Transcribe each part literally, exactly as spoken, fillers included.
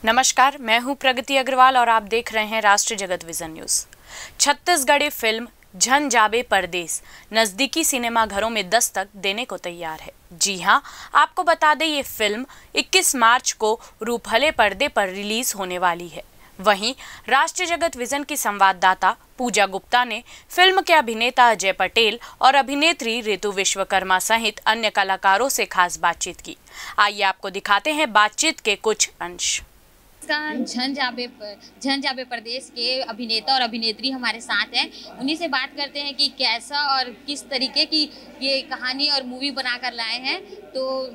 नमस्कार, मैं हूं प्रगति अग्रवाल और आप देख रहे हैं राष्ट्रीय जगत विजन न्यूज। छत्तीसगढ़ी फिल्म झन जाबे परदेस नजदीकी सिनेमाघरों में दस्तक देने को तैयार है। जी हां, आपको बता दें, ये फिल्म इक्कीस मार्च को रूपहले पर्दे पर रिलीज होने वाली है। वहीं राष्ट्रीय जगत विजन की संवाददाता पूजा गुप्ता ने फिल्म के अभिनेता अजय पटेल और अभिनेत्री ऋतु विश्वकर्मा सहित अन्य कलाकारों से खास बातचीत की। आइए, आपको दिखाते हैं बातचीत के कुछ अंश। इसका झन जाबे प-, झन जाबे परदेस के अभिनेता और अभिनेत्री हमारे साथ हैं। उन्हीं से बात करते हैं कि कैसा और किस तरीके की ये कहानी और मूवी बनाकर लाए हैं। तो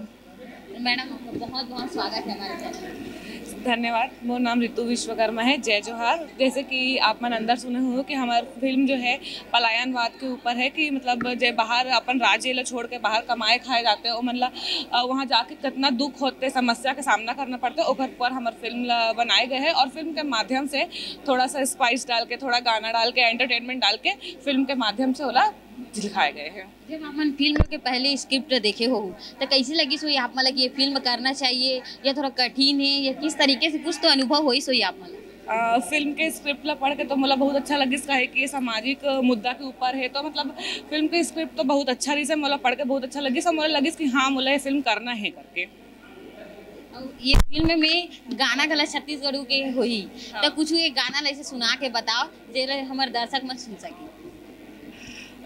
मैडम, आपका बहुत बहुत स्वागत है हमारे चैनल। धन्यवाद। मोर नाम ऋतु विश्वकर्मा है। जय जोहार। जैसे कि आप मन अंदर सुने हो कि हमार फिल्म जो है पलायनवाद के ऊपर है, कि मतलब जे बाहर अपन राज्य ला छोड़ के बाहर कमाए खाए जाते हैं, ओमन ला, अ, वहाँ जाके कितना दुख होते, समस्या का सामना करना पड़ते, ओकर पर हमार फिल्म ला बनाए गए हैं। और फिल्म के माध्यम से थोड़ा सा स्पाइस डाल के, थोड़ा गाना डाल के, एंटरटेनमेंट डाल के फिल्म के माध्यम से ओला दिखाए गए हैं। जब अपन फिल्म के पहले स्क्रिप्ट देखे हो, तो कैसे लगिस होही आप मन ला कि ये फिल्म करना चाहिए या थोड़ा कठिन है या किस तरीके से, कुछ तो अनुभव होइस होही आप मन ला? अ, फिल्म के स्क्रिप्ट ला पढ़ के तो मोला बहुत अच्छा लगिस, काहे कि ये सामाजिक मुद्दा के ऊपर है। तो मतलब फिल्म के स्क्रिप्ट तो बहुत अच्छा रहिस हे, मोला पढ़ के बहुत अच्छा लगिस और मोला लगिस कि हाँ, मोला ये फिल्म करना है करके। अउ ये फिल्म में गाना घला छत्तीसगढ़ी के होही, हाँ। तो कुछ एक गाना ला ऐसे सुना के बताओ, जेला हमर दर्शक मन सुन सके।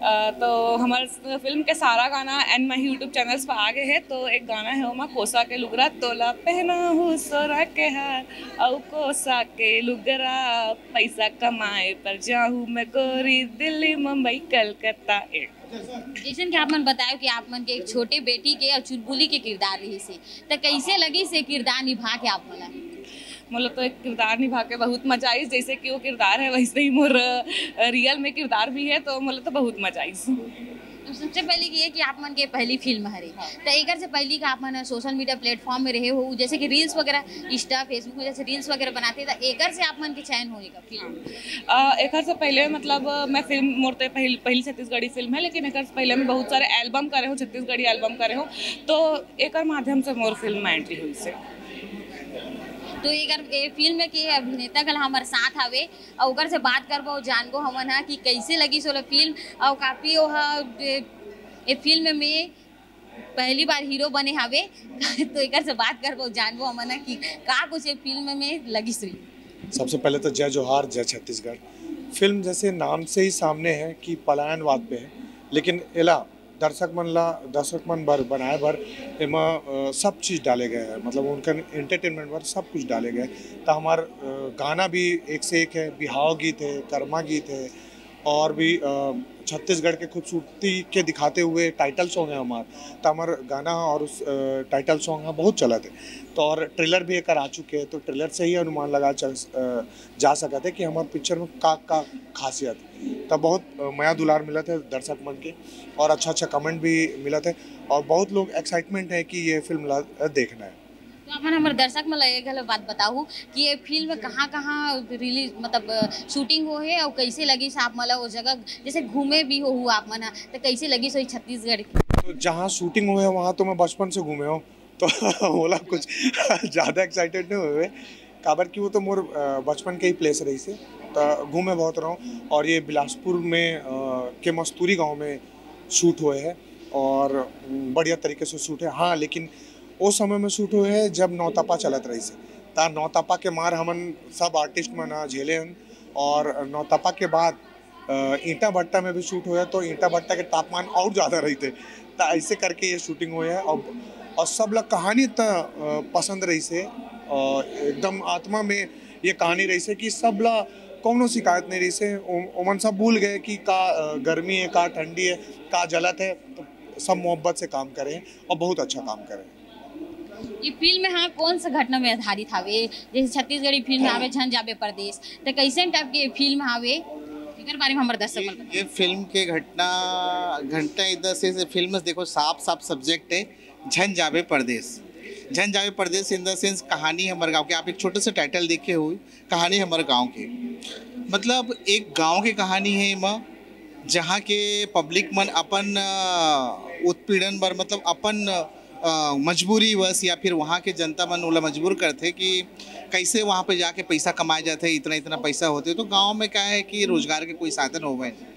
अ, तो हमर स-, फिल्म के सारा गाना एंड माही YouTube चैनल्स पर आ गए हैं। तो एक गाना है ओमा, कोसा के लुगरा तोला पहना हूँ सोना के हार, अउ कोसा के लुगरा पैसा कमाए पर जाहूँ मैं गोरी दिल्ली मुंबई कलकत्ता। ए जैसन कि आप मन बतायो कि आप मन के एक छोटे बेटी के अउ चुलबुली के किरदार रहिस हे, त कैसे लगिस हे किरदार निभा के आप मन ला? मोला तो एक किरदार निभा के बहुत मजा आइस, जैसे कि वो किरदार है वैसे ही मोर, अ, रियल में किरदार भी है, तो मोला तो बहुत मजा आइस। तो सबसे पहले ये कि आप मन के पहली फिल्म हरे, हाँ। त एकर से पहली का आप मन सोशल मीडिया प्लेटफॉर्म में रहे हो, जैसे कि रील्स वगैरह, इंस्टा, फेसबुक में जैसे रील्स वगैरह बनाते, त एकर से आप मन के चयन होए का? अ, एकर से पहले मतलब मैं फिल्म, मोर तो पहल-, पहली छत्तीसगढ़ी फिल्म है, लेकिन एकर से पहले मैं बहुत सारे एल्बम करे हूँ, छत्तीसगढ़ी एल्बम करे हूँ, तो एकर माध्यम से मोर फिल्म में एंट्री होइस हे। तो एकर, ए फिल्म के अभिनेता घला हमर साथ हवे, अउ ओकर से बात करबो, जानबो हमन ह कि कैसे लगिस ओला फिल्म, अउ काफी ओह ए, ए फिल्म में पहली बार हीरो बने हवे। तो एकर से बात करबो, जानबो हमन ह कि का कुछ ये फिल्म में लगिस होही। सबसे पहले तो जय जोहार, जय छत्तीसगढ़। फिल्म जैसे नाम से ही सामने है कि पलायनवाद पे है, लेकिन एला दर्शक मन ला, दर्शक मन बर बनाए बर एमा, अ, सब चीज़ डाले गए हैं, मतलब उनका एंटरटेनमेंट बर सब कुछ डाले गए। तो हमार, अ, गाना भी एक से एक है, बिहाव गीत है, कर्मा गीत है, और भी, अ, छत्तीसगढ़ के खूबसूरती के दिखाते हुए टाइटल सॉन्ग है हमार। तो हमार गाना और उस, अ, टाइटल सॉन्ग ह बहुत चलत है। तो और ट्रेलर भी एकर आ चुके हैं, तो ट्रेलर से ही अनुमान लगा चल, अ, जा सकत है कि हमार पिक्चर में का, का खासियत। तो बहुत, अ, मया दुलार मिलत है दर्शक मन के और अच्छा-अच्छा कमेंट भी मिलत है और बहुत लोग एक्साइटमेंट है कि ये फिल्म ला, अ, देखना है। तो अपन हमर दर्शक मन ला ये घलो बात बताहू कि ये फिल्म कहाँ-कहाँ रिलीज, मतलब, अ, शूटिंग होहे अउ कैसे लगिस आप मन ला वो जगह, जैसे घूमे भी होहू आप मन ह, तो कैसे लगिस होही छत्तीसगढ़ के? तो जहाँ शूटिंग होहे वहाँ तो मैं बचपन से घूमे हूँ, तो मोला कुछ ज़्यादा एक्साइटेड नहीं हुए, काबर कि वो तो मोर, अ, बचपन के ही प्लेस रहिस हे, तो घूमे बहुत रहूँ। और ये बिलासपुर में, अ, के मस्तूरी गाँव में शूट हुए है और बढ़िया तरीके से शूट है। हाँ, लेकिन ओ समय में शूट हुए है जब नौतपा चलत रहिस हे। त नौतपा के मार हमन सब आर्टिस्ट मन ह झेले हन और नौतपा के बाद, अ, ईंटा भट्टा में भी शूट हुए तो ईंटा भट्टा के तापमान और ज़्यादा रहिथे। त ऐसे करके ये शूटिंग हुए है और, और सब ला कहानी इतना, अ, पसंद रहिस हे और एकदम आत्मा में ये कहानी रहिस हे कि सब ला कौनो शिकायत नहीं रहिस हे। ओ-, ओमन सब भूल गए कि का, अ, गर्मी है, का ठंडी है, का जलत है, तो सब मोहब्बत से काम करे हैं और बहुत अच्छा काम करे हैं। ये फिल्म ह कौन सा घटना में आधारित हवे? जैसे छत्तीसगढ़ी फिल्म हवे झन जाबे परदेस, त कैसन टाइप के फिल्म हवे, एकर बारे में हमर दर्शक मन ये, ये फिल्म के घटना, घटना इधर से, से फिल्म देखो, साफ साफ सब्जेक्ट है, झन जाबे परदेस। झन जाबे परदेस in the sense कहानी हमर गाँव के, आप एक छोटे से टाइटल देखे हो, कहानी हमर गाँव के, मतलब एक गाँव के कहानी है एमा, जहाँ के पब्लिक मन अपन, अ, उत्पीड़न बर, मतलब अपन, अ, अ, मजबूरी वश या फिर वहाँ के जनता मन ओला मजबूर करथे कि कैसे वहाँ पे जाके पैसा कमाए जाथे, इतना इतना पैसा होथे। तो गाँव में क्या है कि रोजगार के कोई साधन होवे नहीं,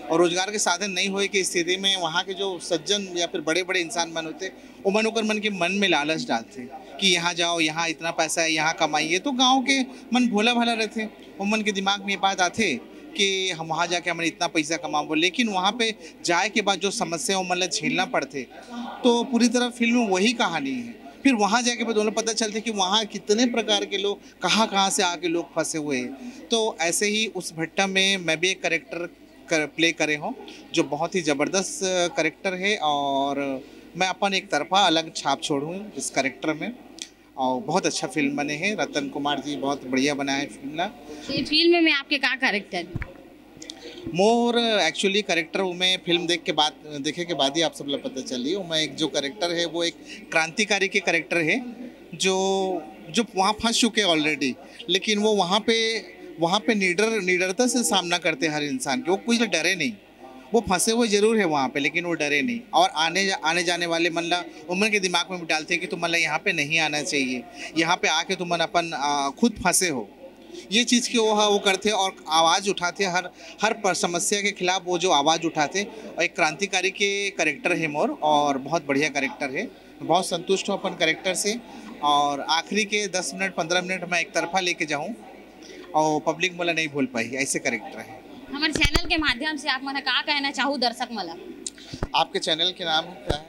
और रोजगार के साधन नहीं होए की स्थिति में वहाँ के जो सज्जन या फिर बड़े बड़े इंसान मन होथे, ओमन ओकर मन के मन में लालच डालथे कि यहाँ जाओ, यहाँ इतना पैसा है, यहाँ कमाइए। तो गाँव के मन भोला भाला रहथे, ओमन के दिमाग में ये बात आथे कि हम वहाँ जाके हमन इतना पैसा कमाबो, लेकिन वहाँ पे जाए के बाद जो समस्या ओमन ला झेलना पड़थे, तो पूरी तरह फिल्म में वही कहानी है। फिर वहाँ जाके बाद ओमन ला पता चलथे कि वहाँ कितने प्रकार के लोग, कहाँ कहाँ से आके लोग फंसे हुए हैं। तो ऐसे ही उस भट्टा में मैं भी एक करेक्टर कर, प्ले करे हूँ, जो बहुत ही ज़बरदस्त करेक्टर है, और मैं अपन एक तरफा अलग छाप छोड़ूँ इस करेक्टर में। और बहुत अच्छा फिल्म बने है, रतन कुमार जी बहुत बढ़िया बनाए फिल्म ला। ये फिल्म में आपके का करेक्टर? मोर एक्चुअली करेक्टर, मैं फिल्म देख के बाद, देखे के बाद ही आप सब ला पता चली। मैं एक जो करेक्टर है, वो एक क्रांतिकारी के करेक्टर है, जो जो वहाँ फंस चुके हैं ऑलरेडी, लेकिन वो वहाँ पे वहाँ पे निडर निडरता से सामना करते हैं हर इंसान के। वो कुछ डरे नहीं, वो फंसे हुए जरूर है वहाँ पे, लेकिन वो डरे नहीं। और आने आने जाने वाले मन ला, उमन के दिमाग में भी डालते हैं कि तुमन ला यहाँ पे नहीं आना चाहिए, यहाँ पे आके तुमन अपन, आ, खुद फंसे हो। ये चीज़ के वो वो करते हैं और आवाज़ उठाते हैं हर हर पर समस्या के खिलाफ, वो जो आवाज़ उठाते हैं। और एक क्रांतिकारी के करेक्टर है मोर, और बहुत बढ़िया करेक्टर है। बहुत संतुष्ट हूँ अपन करेक्टर से, और आखिरी के दस मिनट पंद्रह मिनट मैं एक तरफा लेके जाऊँ और पब्लिक मोला नहीं भूल पाई, ऐसे करेक्टर है। हमारे चैनल के माध्यम से आप मन का कहना चाहू दर्शक मन ला? आपके चैनल के नाम क्या है?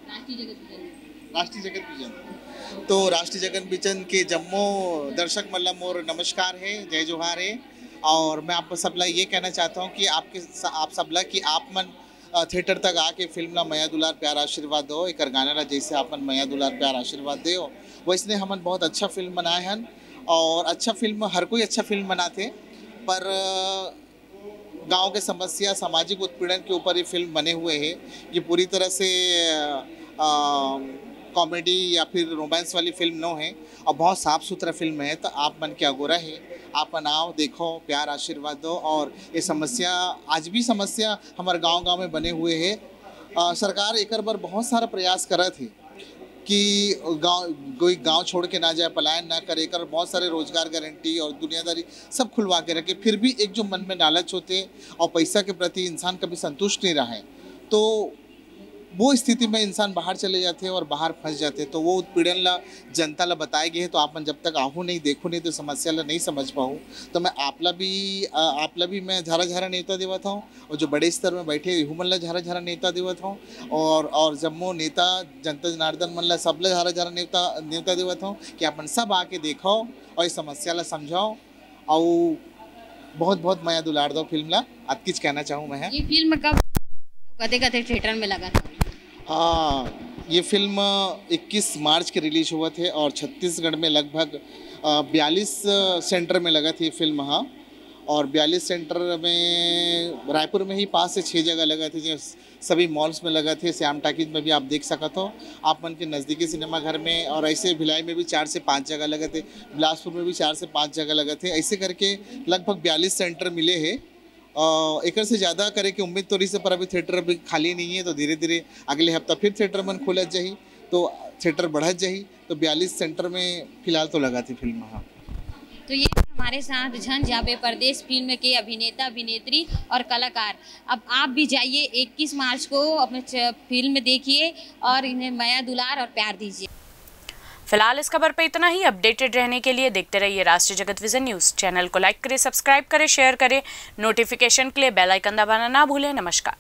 राष्ट्रीय जगत विजन। राष्ट्रीय जगत विजन। तो राष्ट्रीय जगत विजन के जम्मो दर्शक मन ला मोर नमस्कार है, जय जोहार है। और मैं आप सबला ये कहना चाहता हूँ कि आपके आप सबला कि आप मन थिएटर तक आके फिल्म ला मया दुलार प्यार आशीर्वाद दो, एकर गाना ला जैसे आपन मया दुलार प्यार आशीर्वाद दे, वैसने हमन बहुत अच्छा फिल्म बनाए हन। और अच्छा फिल्म, हर कोई अच्छा फिल्म बनाथे, पर गांव के समस्या, सामाजिक उत्पीड़न के ऊपर ये फिल्म बने हुए है। ये पूरी तरह से कॉमेडी या फिर रोमांस वाली फिल्म नो है, और बहुत साफ सुथरा फिल्म है। तो आप मन के अगोरा है, आप मन आओ, देखो, प्यार आशीर्वाद दो। और ये समस्या, आज भी समस्या हमारे गांव गांव में बने हुए है। आ, सरकार एकर बर बहुत सारा प्रयास करत है कि गांव, कोई गांव छोड़ के ना जाए, पलायन ना करे, एकर बहुत सारे रोजगार गारंटी और दुनियादारी सब खुलवा के रखे, फिर भी एक जो मन में लालच होते और पैसा के प्रति इंसान कभी संतुष्ट नहीं रहे, तो वो स्थिति में इंसान बाहर चले जाते हैं और बाहर फंस जाते हैं। तो वो उत्पीड़न ला जनता ला बताए गए हैं। तो आप मन जब तक आहू नहीं, देखो नहीं, तो समस्या ला नहीं समझ पाओ। तो मैं आपला भी, आ, आपला भी मैं झारा झारा नेवता देवत हूँ, और जो बड़े स्तर में बैठे इहू मन ला झारा झारा नेवता देवत हूँ, और और जम्मो नेता, जनता जनार्दन मन ला, सबला झारा झारा नेवता नेवता देवत हूँ कि आप मन सब आके देखो और इस समस्या ला समझाओ, और बहुत बहुत मया दुलार दो फिल्म ला। अतकीच कहना चाहूँ मैं। ये फिल्म कब, कते कते थिएटर में लगा था? हाँ, ये फिल्म इक्कीस मार्च के रिलीज हुआ थे और छत्तीसगढ़ में लगभग बयालीस सेंटर में लगा थी फिल्म। हाँ, और बयालीस सेंटर में रायपुर में ही पाँच से छः जगह लगा थे, जो सभी मॉल्स में लगा थे। श्याम टाकीज में भी आप देख सकत हो, आप मन के नज़दीकी सिनेमा घर में, और ऐसे भिलाई में भी चार से पाँच जगह लगे थे, बिलासपुर में भी चार से पाँच जगह लगे थे। ऐसे करके लगभग बयालीस सेंटर मिले हैं। अ, एकर से ज़्यादा करे के उम्मीद तो रही से, पर अभी थिएटर अभी खाली नहीं है, तो धीरे धीरे अगले हफ्ता फिर थिएटर मन खोलत जाही, तो थिएटर बढ़त जाही। तो बयालीस सेंटर में फिलहाल तो लगा थी फिल्म। हाँ। तो ये हमारे साथ झन जाबे परदेस फिल्म के अभिनेता, अभिनेत्री और कलाकार। अब आप भी जाइए, इक्कीस मार्च को अपने च-, फिल्म देखिए और इन्हें मया दुलार और प्यार दीजिए। फिलहाल इस खबर पे इतना ही। अपडेटेड रहने के लिए देखते रहिए राष्ट्रीय जगत विजन न्यूज़। चैनल को लाइक करें, सब्सक्राइब करें, शेयर करें। नोटिफिकेशन के लिए बेल आइकन दबाना ना भूलें। नमस्कार।